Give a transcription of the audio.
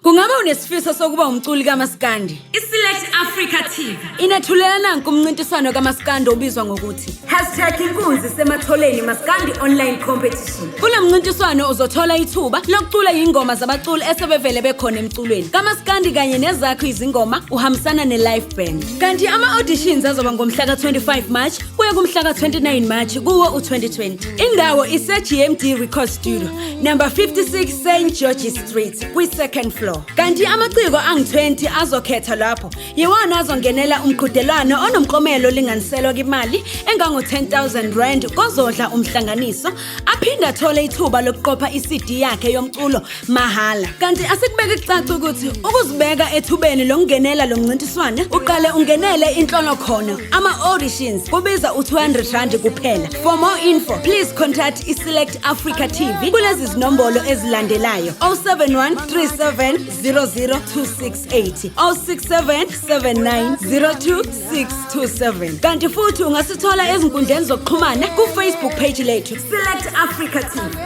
Kungabe unesifiso sokuba umculi kamaskandi? I-Select Africa TV. Inethulela nanku umncintiswano kamaskandi obizwa ngokuthi #InkunziSematholeni Maskandi Online Competition. Kulo mncintiswano uzothola ithuba lokucula yingoma zabaculi esebevele bekhona emculweni kamaskandi kanye nezakho izingoma uhambisana ne-live band. Kanti ama-auditions azoba ngomhla ka-25 March kuya kumhla ka-29 March kuwo u-2020. Indawo ise-GMD Record Studio, number 56 St George's Street, kwi-second floor. Kanti amaciko angu-20 azokhetha lapho yiwona azongenela umqhudelwano onomklomelo olinganiselwa kwimali engango-10,000 rand kozodla umhlanganiso, aphinde athole ithuba lokuqopha i-CD yakhe yomculo mahhala. Kanti asikubeke kucace ukuthi ukuzibeka ethubeni lokungenela lo mncintiswano, uqale ungenele inhlolokhono, ama-auditions, kubiza u-200 rand kuphela. For more info, please contact i-Select Africa TV kulezi zinombolo ezilandelayo: 071 37 00268, 067 79 02627. Kanti futhi ungasithola ezinkundleni zokuxhumana ku-Facebook page lethu, Select Africa TV.